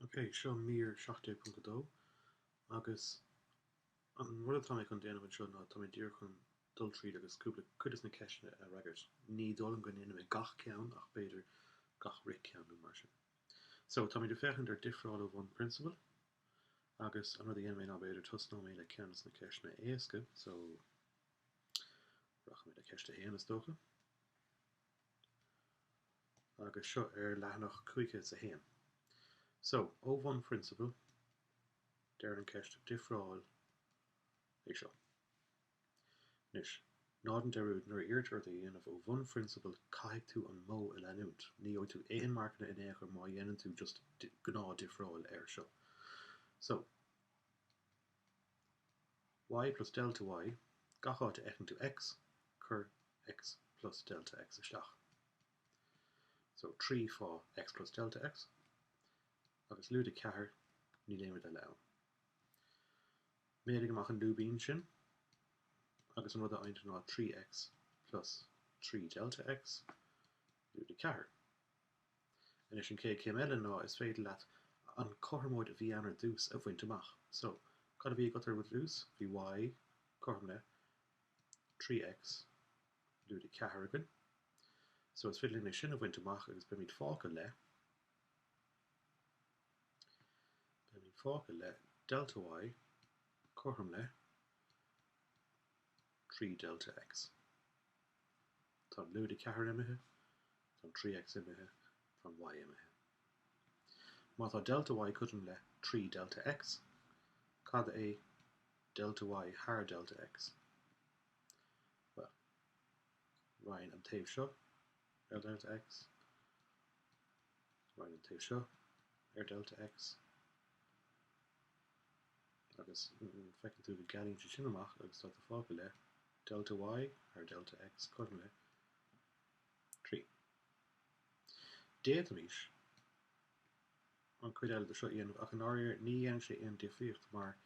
Ok, seo mír 17.2 agus an rud atá mé chun déanamh anseo ná tá mé díreach chun dul tríd agus cúpla cuid de na ceisteanna a fhreagairt. Ní dóigh liom go ndéanfaidh mé gach ceann ach b'fhéidir gach re ceann nó mar sin. So, táimid ag féachaint ar difreáil ó bhun prionsabail agus an rud a dhéanfaidh mé ná b'fhéidir tosnóidh mé le ceann de na ceisteanna éasca, so rachaidh mé le ceist a haon is dócha. Agus seo ar leathanach 501. So, ó bhunphrionsabal, deir an ceist difreáil é seo. Anois, ná déan dearúd, nuair a iarrtar ort é a dhéanamh ó bhunphrionsabal caithfidh tú an modh a leanúint. Ní gheobhaidh tú aon marcanna in aon chor má dhéanann tú just gnáth-difreáil air seo. So, y plus delta y, gach áit a fheiceann tú x, cuir x plus delta x isteach. So 3 fá x plus delta x, agus lúide 4, níl aon rud eile ann. Méadaigh amach an lúibín sin, agus an rud a fhaigheann tú ná 3x plus 3 delta x, lúide 4. Anois an chéad chéim eile ná is féidir leat an cothromóid a bhí ann ar dtús a bhaint amach. So, cad a bhí agat ar dtús? Bhí y cothrom le 3x lúide 4 againn. So is féidir linn é sin a bhaint amach agus beimid fágtha le beimid fágtha le delta y cothrom le 3 delta x. Tá an lúide 4 imithe, tá an 3x imithe, tá an y imithe. Má tá delta y cothrom le 3 delta x, cad é delta y thar delta x? Bhuel, roinn an taobh seo ar delta x, roinn an taobh seo ar delta x, agus feiceann tú go gcealaíonn sé sin amach agus tá tú fágtha le delta y thar delta x cothrom le 3. D'fhéadfaimis an chuid eile de seo a dhéanamh ach i ndáiríre ní dhéanann sé aon difríocht mar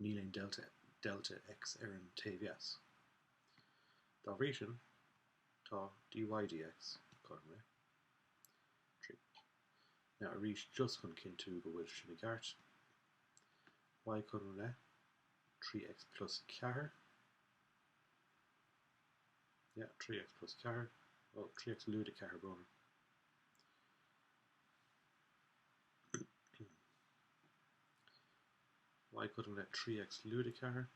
níl aon delta, delta x ar an taobh dheas. Dá bhrí sin, tá dy dx cothrom le 3. Now arís just chun cinntiú go bhfuil sin i gceart, y cothrom le 3x plus 4, yeah, 3x plus 4, oh, 3x lúide 4 brón. y cothrom le 3x lúide 4.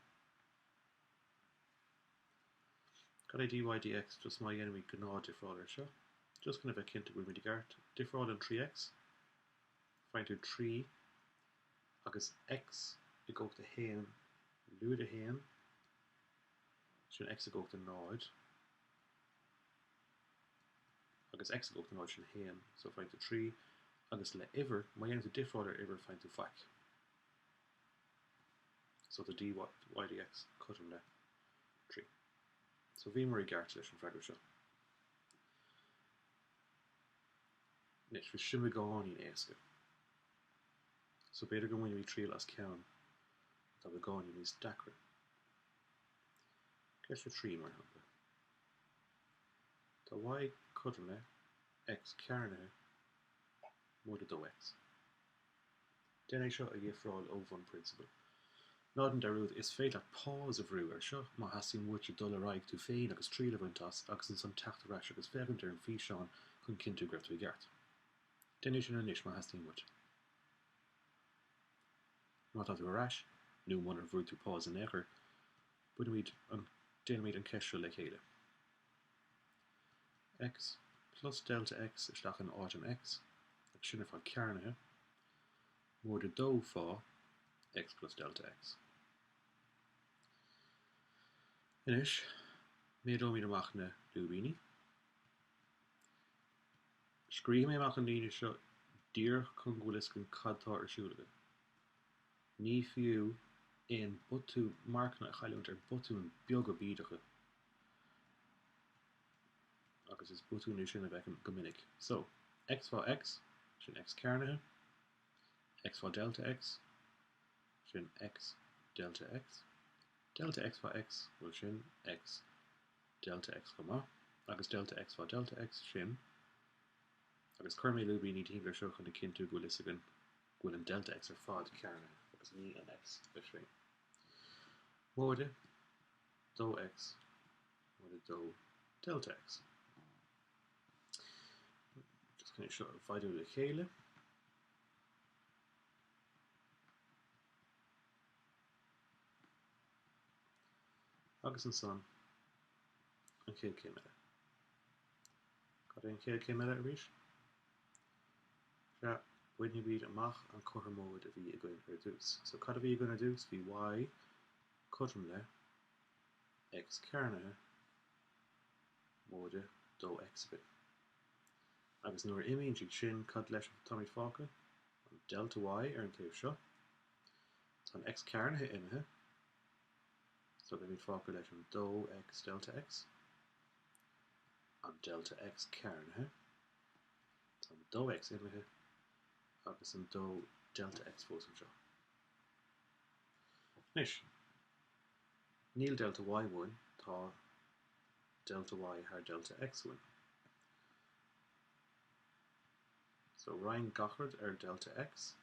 Cad é dy dx just má dhéanaimid gnáth-difreáil air seo? Just chun a bheith cinnte go bhfuilimid i gceart, difreáil an 3x, faigheann tú 3 agus x i gcumhacht 1 lúide 1, sin x i gcumhacht 0, agus x i gcumhacht 0 sin 1, so faigheann tú 3, agus le uimhir, má dhéanann tú difreáil ar uimhir faigheann tú faic. So tá dy dx cothrom le 3. So bhíomar i gceart leis an freagra seo. Anois, bhí sin beagáinín éasca. So b'fhéidir go mbainfimid triail as ceann atá beagáinín níos deacra. Ceist a 3, mar shampla. Tá y cothrom le x cearnaithe móide 2x. Déan é seo a dhifreáil ó bhunphrionsabal. Ná déan dearúd, is féidir leat pause a bhrú ar seo má theastaíonn uait dul ar aghaidh tú féin agus triail a bhaint as agus ansan teacht ar ais agus féachaint ar an bhfíseán chun cinntiú go raibh tú i gceart. Déan é sin anois má theastaíonn uait. Má tá tú ar ais, nó munar bhrúigh tú pause in aon chor, bainimid an, déanaimid an ceist seo le chéile. x plus delta x isteach in áit an x, agus sin ar fad cearnaithe, móide 2 fá x plus delta x. Anois, méadóimid amach na lúibíní. Scríobfaidh mé amach an líne seo díreach chun go bhfuil fhios againn cad tá ar siúl againn. Ní fiú aon botún, marcanna a chailliúint ar botúin beaga bídeacha. Agus is botún é sin a bhfeicim go minic. So, x fá x, sin x cearnaithe, x fá delta x, sin x delta x, delta x fá x, bhuel sin x delta x chomh maith, agus delta x fá delta x, sin. Agus cuirfidh mé lúibíní timpeall air seo chun a chinntiú go bhfuil fhios againn go bhfuil an delta x ar fad cearnaithe agus ní an x leis féin. Móide 2x móide 2 delta x. Just chun é seo a mhéadú le chéile. Agus ansan an chéad chéim eile. Cad é an chéad chéim eile arís? Sea, bainfimid amach an chothromóid a bhí againn ar dtús. So cad a bhí againn ar dtús? Bhí y cothrom le x cearnaithe móide 2x againn. Agus nuair a imíonn siad sin, cad leis atáimid fágtha? An delta y ar an taobh seo. Tá an x cearnaithe imithe, so beimid fágtha leis an 2x delta x. an delta x cearnaithe, tá an 2x imithe agus an 2 delta x fós anseo. Anois, níl delta y uainn, tá delta y thar delta x uainn. So roinn gach rud ar delta x.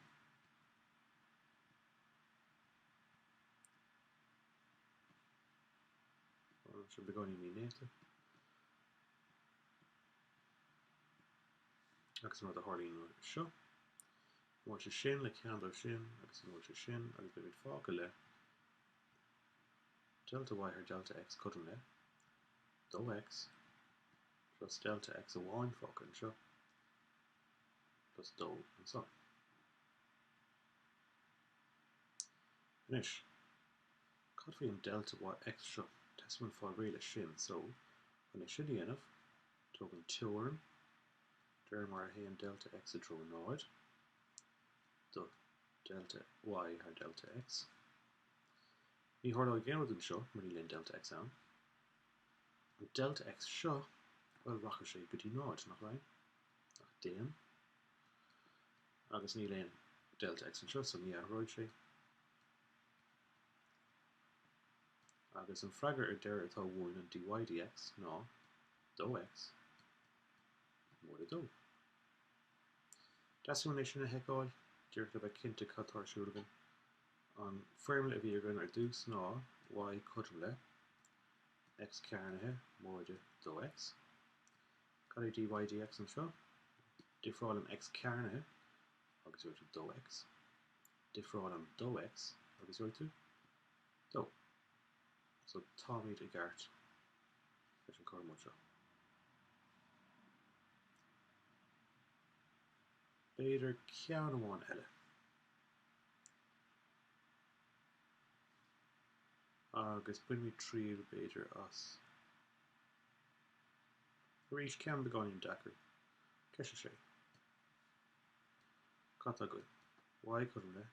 Sin beagáinín mínéata. Agus an rud a tharlaíonn ná seo. Imeoidh sé sin le ceann dóibh sin agus imeoidh sé sin agus beimid fágtha le delta y thar delta x cothrom le 2x plus delta x amháin fágtha anseo plus 2 ansan. Anois, cad faoi an delta y x seo? Teastaíonn uainn fáil réidh leis sin, so, chun é sin a dhéanamh, tóg an teorainn de réir mar a théann delta x i dtreo 0 do delta y thar delta x. Ní tharlóidh aon rud anseo mar níl aon delta x ann. An delta x seo, bhuel, rachaidh sé go dtí 0, nach rachaidh? Nach dtéann? Agus níl aon delta x anseo, so ní athróidh sé. Agus an freagra ar deireadh atá uainn, an dy dx, ná 2x móide 2. Teastaíonn uainn é sin a sheiceáil, díreach le bheith cinnte cad tá ar siúl againn. An foirmle a bhí againn ar dtús ná y cothrom le x cearnaithe móide 2x. Cad é dy dx anseo? Difreáil an x cearnaithe agus gheobhaidh tú 2x. Difreáil an 2x agus gheobhaidh tú 2. So táimid i gceart leis an chothromóid seo. B'fhéidir ceann amháin eile. Agus bainfimid triail b'fhéidir as Arís, ceann beagáinín deacair. Ceist 6. Cad tá againn? Y cothrom le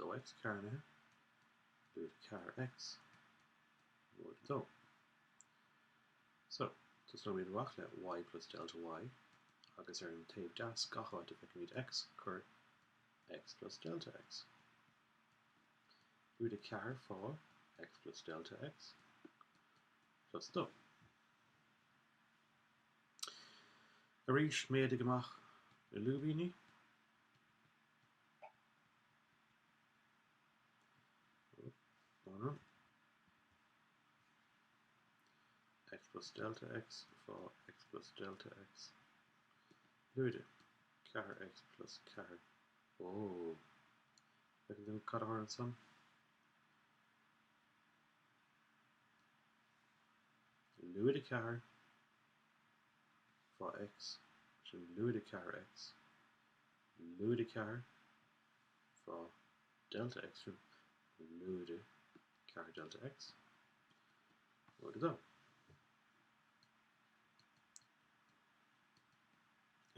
2x cearnaithe lúide 4x móide 2. So, tosóimid amach le y plus delta y agus ar an taobh deas gach áit a bhfeicimid x, cuir x plus delta x. Lúide 4 fá x plus delta x plus 2. Arís, méadaigh amach na lúibíní. X plus delta x fá x plus delta x lúide 4x plus 4. Ó! Feiceann tú cad a tharla ansan? Lúide 4 fá x, sin lúide 4x, lúide 4 fá delta x, sin lúide 4 delta x, móide 2.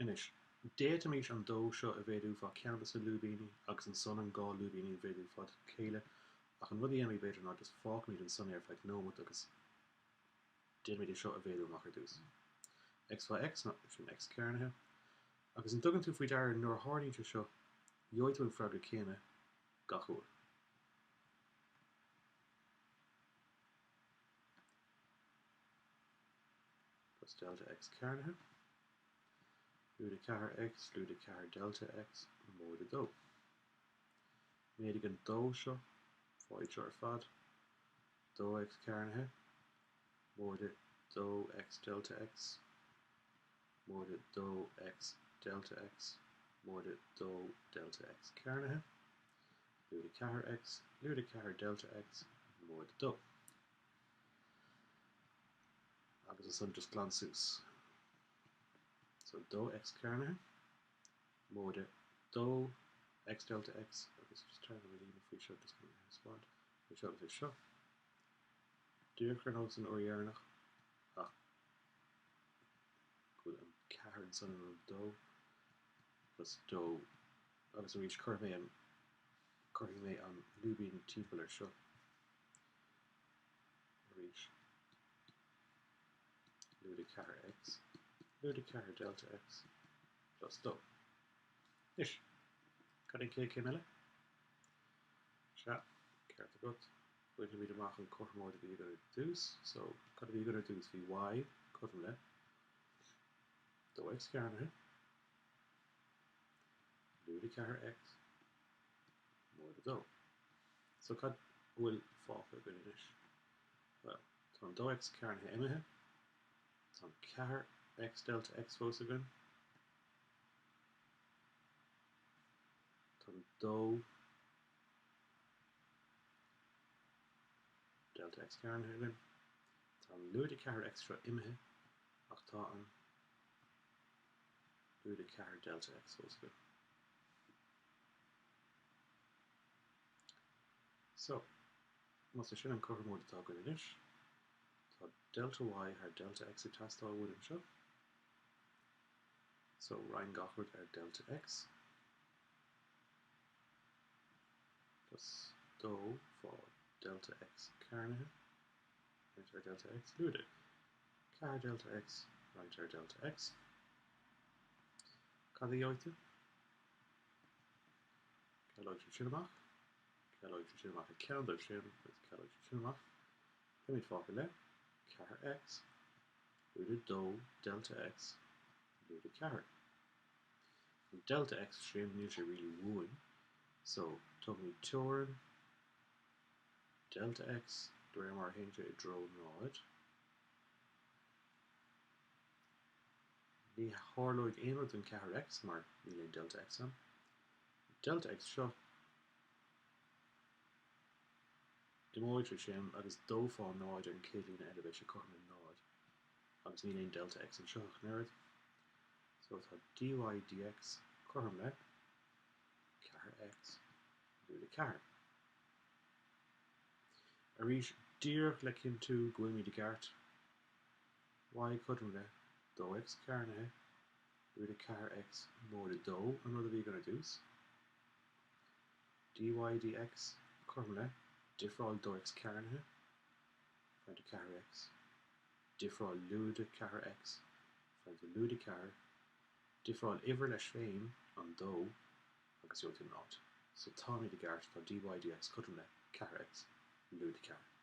Anois, d'fhéadfaimis an 2 seo a mhéadú fá cheann de na lúibíní agus ansan an dhá lúibíní a mhéadú fá chéile, ach an rud a dhéanfaimid b'fhéidir ná just fágfaimid ansan é ar feadh nóimeat agus déanfaimid é seo a mhéadú amach ar dtús. x fá x ná sin x cearnaithe. Agus an dtugann tú faoi deara nuair a tharlaíonn sé seo, gheobhaidh tú an freagra céanna gach uair. Plus delta x cearnaithe. Lúide 4x lúide 4 delta x móide 2. Méadaigh an 2 seo, fá iad seo ar fad, 2x cearnaithe móide 2x delta x móide 2x delta x móide 2 delta x cearnaithe lúide 4x lúide 4 delta x móide 2. Agus ansan just glan suas. So 2x cearnaithe móide 2x delta x agus just tarraing mo líne faoi seo just chun a thaispeáint é seo agus é seo. Díreach ar nós an uair dheireanach ach go bhfuil an 4 ansan in ionad 2 plus 2 agus arís cuirfidh mé an cuirfidh mé an lúibín timpeall ar seo arís. Lúide 4x lúide 4 delta x plus 2. Anois, cad é an chéad chéim eile? Sea, ceart agat. Bainfimid amach an cothromóid a bhí againn ar dtús. So, cad a bhí againn ar dtús? Bhí y cothrom le 2x cearnaithe lúide 4x móide 2. So, cad a bhfuil fágtha againn anois? Bhuel, tá an 2x cearnaithe imithe, tá an 4x delta x fós againn, tá an 2 delta x cearnaithe againn, tá an lúide 4x seo imithe ach tá an lúide 4 delta x fós againn. So, Más é sin an cothromóid atá againn anois, tá delta y thar delta x ag teastáil uainn anseo. So, roinn gach rud ar delta x plus 2 fá delta x cearnaithe roinnt ar delta x lúide 4 delta x roinnt ar delta x. Cad a gheobhaidh tú? Cealóidh tú sin amach. Cealóidh tú sin amach ag ceann dóibh sin agus cealóidh tú sin amach. Beimid fágtha le 4x lúide 2 delta x lúide 4. An delta x sin níl sé really uainn, so tógfaimid teorainn delta x de réir mar a théann sé i dtreo 0. Ní tharlóidh aon rud don 4x mar níl aon delta x ann. Delta x seo Imeoidh sé sin agus 2 fá 0 ar an chéad líne eile beidh sé cothrom le 0 agus níl aon delta x anseo ach an oiread. So tá dy dx cothrom le 4x lúide 4. Arís, díreach le cinntiú go bhfuilimid i gceart, y cothrom le 2x cearnaithe lúide 4x móide 2 an rud a bhí againn ar dtús. Dy dx cothrom le difreáil 2x cearnaithe faigheann tú 4x, difreáil lúide 4x faigheann tú lúide 4, difreáil uimhir leis féin, an 2, agus gheobhaidh tú 0. So táimid i gceart, tá dy dx cothrom le 4x lúide 4.